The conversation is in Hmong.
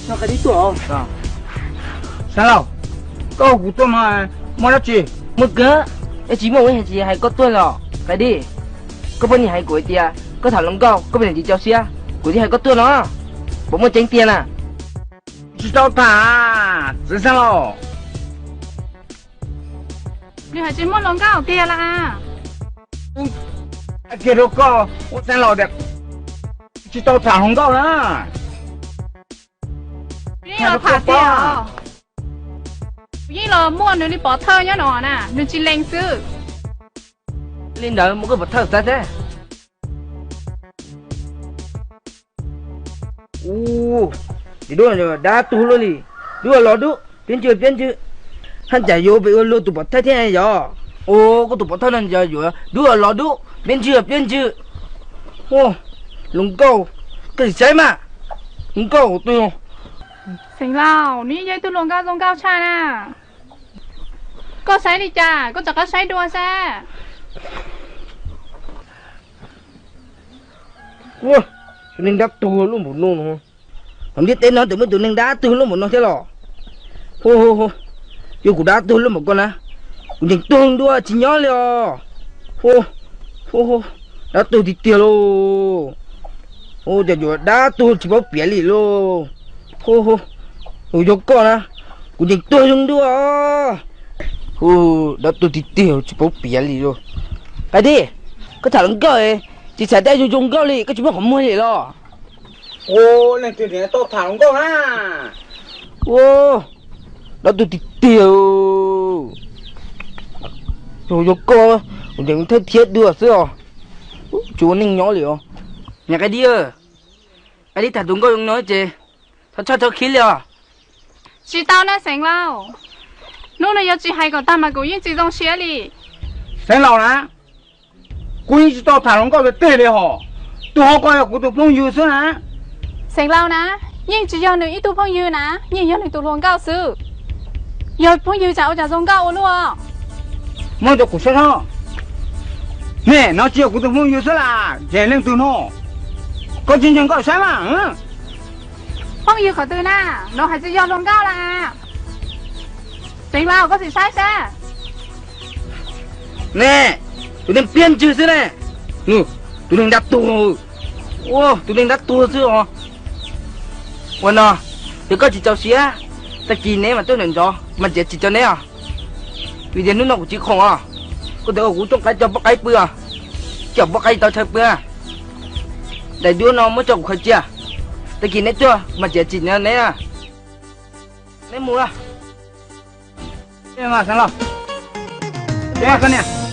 Qais Dib tuaj. Xeev Laus, koj hu kuv tuaj no muaj dab tsi? Muaj kawg, yog tsis muaj kuv yeej tsis hais koj tuaj los Qais Dib. Koj poj niam hais kuv hais tias koj tham hluas nkauj koj poj niam tsis txaus siab, kuv thiaj hais koj tuaj no. Puas muaj tseeb tiag na? Tsis tau tham, txiv Xeev Laus. Nws hais tsis muaj hluas nkauj tiag las. Hais kiag rau koj ua Xeev Laus tias tsis tau tham hluas nkauj na. Yeej los tham tiag. Kuv yeej los muaj nws li pov thawj nyob no na, nws tsis lees xwb. Li ntawd muab koj pov thawj xav thiab. Ub, dab tuag luaj li. Dub los dub, piab ntswg piab ntswg. Haj cas yuav pem ua luag tus pov thawj thiab yog? Ua koj tus pov thawj no yog yuav dub los dub, piab ntswg piab ntswg. Hluas nkauj, koj tsis saib mas, hluas nkauj tus. Xeev Laus, nws yeej yog ib tug hluas nkauj zoo nkauj tshaj na. Koj saib li cas, koj rov qab saib dua saib. Ua, tus neeg dab tuag luaj npaum no. Hauv ntiaj teb no twb muaj tus neeg dab tuag luaj npaum no thiab los? Hu, yog kuv dab tuag luaj npaum koj na, kuv nyeem tuag dua tsis nyob li os. Hu, dab tuag tiag tiag lauj. Hu, cas yuav dab tuag tsis paub piav li lauj. Hu, hu, yog koj na, kuv nyeem tuag zoo dua. Hu, dab tuag tiag tiag tsis paub piav li lauj. Qais Dib, koj tham hluas nkauj tsis txhais dab zoo zoo nkauj li, koj tsis muaj qhov muag li los? Ua, leej twg tias tau tham hluas nkauj na? Ua, dab tuag tiag tiag. Yog koj, kuv nyeem thawj thiab dua xwb os. Tsis ua neej nyob li os. Niam Qais Dib, Qais Dib tham tus nkauj zoo no ces thov txhob khib li os. Tsis tau na Xeev Laus, hnub no yuav tsis hais kom tag mas kuv yeej tsis zoo siab li. Xeev Laus na, kuv yeej tsis tau tham hluas nkauj tiag tiag li hos. Tus hauv ko yog kuv tus phooj ywg xwb na. Xeev Laus na, yeej tsis yog nws ib tug phooj ywg na, yeej yog nws tus hluas nkauj xwb. Yog phooj ywg tsam ua cas zoo nkauj ua luaj. Muab rau kuv saib seb. Ne, no tsis yog kuv tus phooj ywg xwb las, ces leej twg no? Koj tsis ntseeg koj saib mas. Phooj ywg qhov twg na, no hais tsis yog hluas nkauj las. Xeev Laus, koj sim saib seb. Ne, tus neeg piab ntswg xwb ne. Tus neeg dab tuag. Ua, tus neeg dab tuag xwb os. Ua no, yog koj tsis txaus siab, tag kis neb mam tuaj ntawm ntxov mas txiav txim rau neb os. Vim tias hnub no kuv tsis khoom os, kuv tau ua kuv rooj qaib coj poj qaib pw os, coj poj qaib tau chaw pw. Daim duab no muab tso kuv khaws cia, tag kis neb tuaj mas txiav txim rau neb. Neb mus. Xeev Laus, koj niam.